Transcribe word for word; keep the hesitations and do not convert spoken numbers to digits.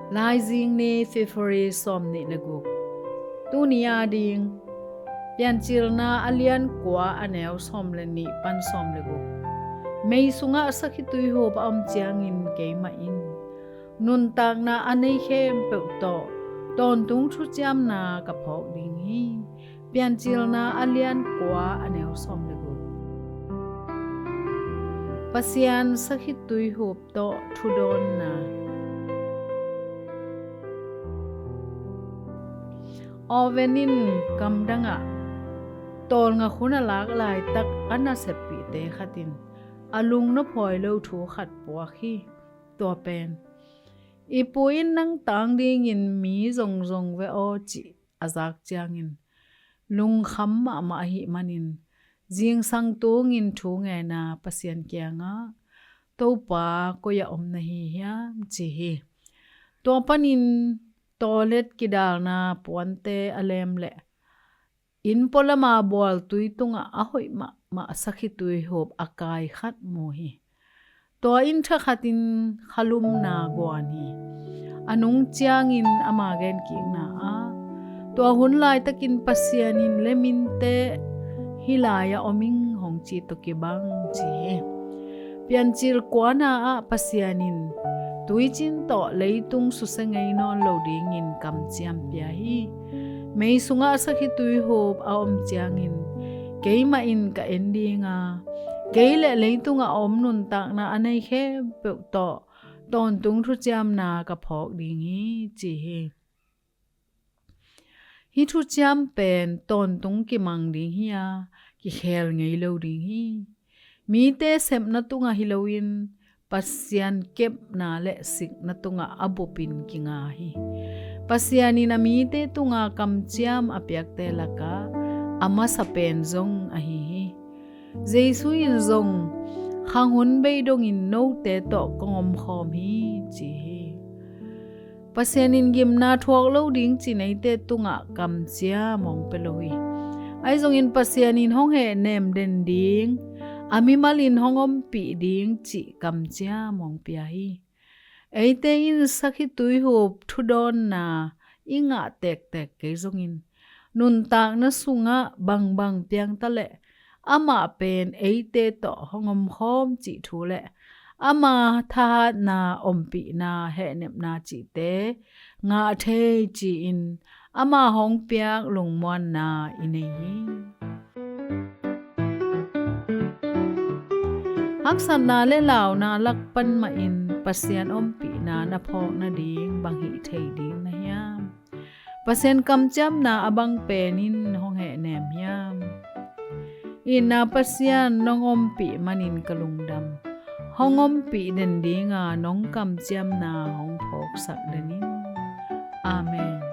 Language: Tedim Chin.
Laizing ni, February sawm nih le guk. Tuni a ding Piancilna a lian kua a neu sawm le nih pan sawm le guk. Mei sungah sakhi tuihup a om ciangin keimah in nuntakna a nei khempeuh tawh tawntung thuciamna ka phawk ding hi. Piancilna a lian kua a neu sawm le guk. Pasian sakhi tuihup tawh thudawnna. Oven in gamdangah tawlnga khun a lak laitak a naseppihte khat in a lungnuam phawi lo thu khat puak hi. Tua pen, "I pu in nang tang dingin mi zongzong ve aw," cih a zak ciangin lungkham mahmah ahih manin zingsang tungin thu ngen a, Pasian kiangah, "Topa, koi-ah om na hi hiam?" ci hi. Tua panin tawlet kidalna puante a lem leh inn pualama bual tui tungah a hoih mahmah sakhi tuihup a kai khat mu hi. Tua in thakhatin khalumna guan hi. A nung ciangin ama genkikna ah, "Tua hun laitakin Pasian in leminte hih lai-ah om ing," hong ci tawh kibang, ci hi. Piancil kuana ah Pasian in tuicin tawh leitung susia ngei nawn lo dingin kamciam pia hi. Mei sungah sakhi tuihup a om ciangin keimah in ka en ding a, kei le leitungah a om nuntakna a nei khempeuh tawh tawntung thuciamna ka phawk ding hi, ci hi. Hih thuciam pen tawntung kimang ding hi a, kikhel ngei lo ding hi. Mite sepna tungah hi loin Pasian kepna le sikna tungah a bupin kinga hi. Pasian in a mite tungah kamciam a piakte lakah a masa pen zong ahi hi. Jesu in zong, "Khanghun bei dongin note tawh kong omkhawm hi," ci hi. Pasian in gimna thuak lo ding cih eite tungah kamciam hong pia lo hi. Ahi zongin Pasian in hong hehnem den ding, a mimal in hong ompih ding cih kamciam hong pia hi. Eite in sakhi tuihup thudawnna i ngah tektek kei zongin, nuntakna sungah bangbang piang ta leh amah pen eite tawh hong omkhawm cih thu le ama thahatna, ompihna, hehnepna cihte ngah thei ci-in ama hong piak lungmuanna i nei hi. Haksatna le launa lak pan mahin Pasian ompihna na phawk nading bang hih thei ding na hiam? Pasian kamciamna a bang pen in hong hehnem hiam? Itna Pasian, nong ompih manin ka lungdam. Hong ompih den ding a, nong kamciamna hong phawksak den in. Amen.